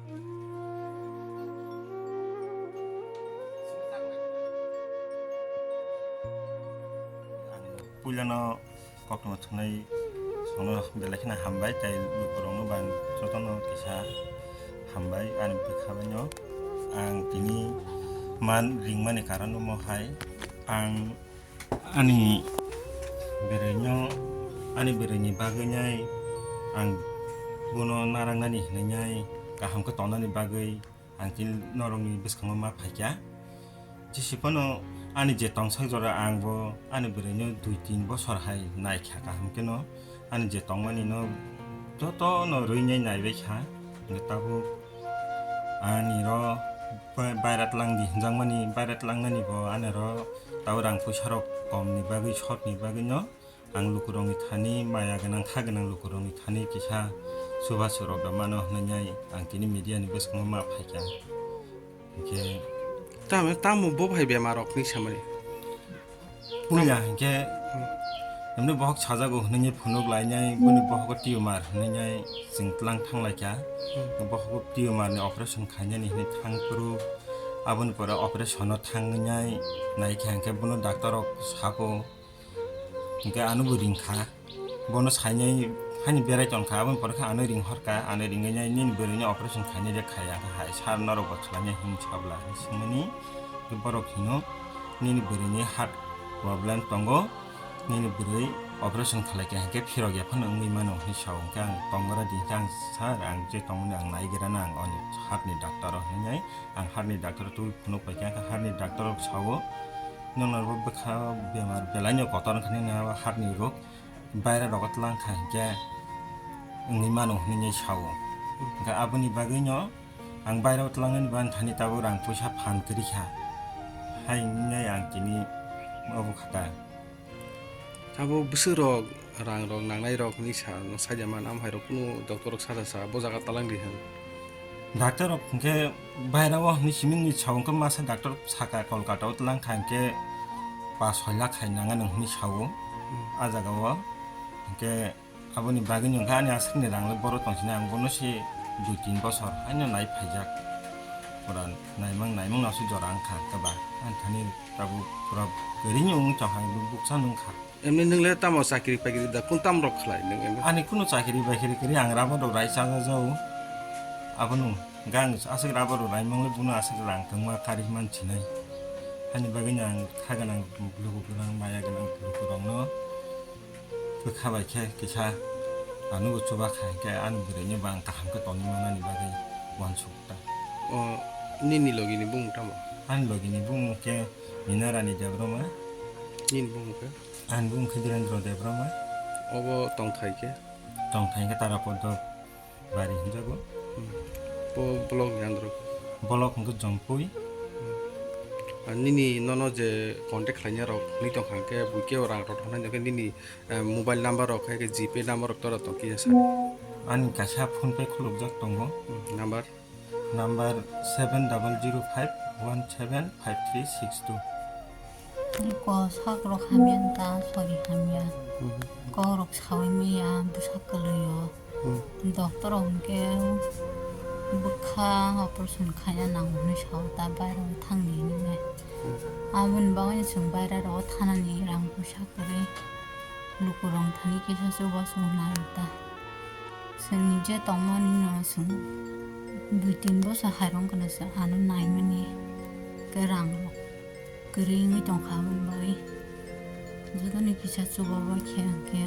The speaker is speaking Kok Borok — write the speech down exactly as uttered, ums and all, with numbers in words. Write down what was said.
Puilano koktwma thumnai songno belai kheno hambai, tei lukurokno bo ang jotono kisa hambai ani bwkha baino. Ang tini man ringmani karon omo hai, ang ani bwrwino, ani bwrwini bagwinai ang bono narangnani hinwi kaham khe tongnani bagwi ang tini norokni bwskango ma phaikha. Jesi phano ani je tongsak jora ang bo ani bwrwino dui tin bosor hai naikha kaham kheno, ani je tongmani no jotono rwinai naibaikha. Hwnkhe tabuk ani ro ba-, baira twlangdi hinjakmani, baira twlangnani bo ani ro tabuk rang puisa rok komni bagwi, shortni bagwino ang lukurokni thani, maya gwnang, kha gwnang lukurokni thani kisa chubachu rok da mano hwnwi ang tini media ni bwskango ma phaikha. Hinkhe tamo, tamo bo bai bemar rok ni samani? Puila hinkhe Hmm. emni bohok sajago hwnwi phunuk lainai, boni bohogo tumor hwnwi chwng tlang thanglaikha. Hmm. Bohogo tumor ni operation khainani hwnwi thangphuru, aboni pore operation no thangwi naikha hinkhe bono doctor rok sabo. Hinkhe ano bo ringkha. Bono sainai hani berai tongkha, aboni pore khe ano ringhorkha, ano ringwi nai nini bwrwini operation khainai de khaya kha hai, sir norok bo khlainai hwnwi sabla hinwi swngmani. Hinkhe borok hino nini bwrwini heart problem tongo, nini bwrwi operation khalaikha hinkhe phirok ya phano wngwi mano hinwi sao. Hinkhe ang tongra di hinkhe ang sir ang je tongmani ang naigra na ang oni heart ni doctor o hinwi ang heart ni doctor twi phunuk paikha, heart ni doctor rok sao, "Nono bo bwkha bemar belai no kotor wngkha nini heart ni rok, baira rogo twlang kha hinkhe wngwi mano," hinwi sao. Hinkhe aboni bagwi no ang baira o twlangnani bagwi thani tabuk rang puisa phan kwrwi kha, hai hinwi ang tini obo kha ta. Abo bwswk rok rang rok nangnai rok hinwi sa, no saida man, am hai rok kunu doctor rok sada sa, bo jaga talang di hwn. Doctor rok hinkhe baira o hinwi simi ni sa, hinkhe masa doctor saka Kolkata o tlang kha hinkhe pas soi lakh hai nang nang hinwi sao. Hmm. A jaga o hinkhe aboni bagwi no hinkhe ani aswk ni rang le boro tong sini, ang bono se dui tin bosor haino nai phaijak. Pura naimang naimang no se jora wngkha hinkhe ba. Ang thani tabuk pura kwrwi ni wngwi tong hai, buksa wngkha. Emni nwng le tamo chakri pakri da, kun tam rok khlai nwng emni? Ani kunu chakri bakri kwrwi, ang rubber rok rai chajajago. Abono gang aswk rubber rok raimang le bono aswk rang thangma kari man sinai. Hani bagwi no ang kha gwnang luku gwnang maya gwnang luku rok no bwkha bai khe kisa ano bo chuba kha hinkhe ani bwrwi ni bo ang kaham khe tongwi manani bagwi uansuk ta. O nini logi ni bumung tamo? Ani logi ni bumung khe Mina Rani Debbarma. Nini bumung khe? Ani bumung khe Dhirendra Debbarma. Obo tongthai khe? Tongthai khe Tarapoddo bari hinjago. Hmm. Bo block ni under o? Block hwnkhe Jompui. Hmm. Ar nini nono je contact khlainai rok hinwi tongkha hwnkhe bui khe rang rok thongnai hwnkhe nini, eh, mobile number rok hai khe G Pay number rok tora tong kisa sa. Ani kaisa PhonePe khulukjak tongo. Hmm, number? Number seven double zero five one seven five three six two. Ko sak rok hamya ta, sori hamya. Mhm. Ko rok sawi maya, bwsa kwlwi o. Mhm. Doctor rok hwnkhe bwkha operation khaina nango hinwi sao ta, bairo thangdi hinwi. Mhm. Aboni bagwi chwng baira rogo thanani rang puisa kwrwi. Lukurok thani kisa chubachu nai ta. Chwng je tongmani no chwng dui tin bosor hairok wngkha na se ano naimani. Khe rang rok kwrwi wngwi tongkha aboni bagwi. Jotono kisa chubabai khe hwnkhe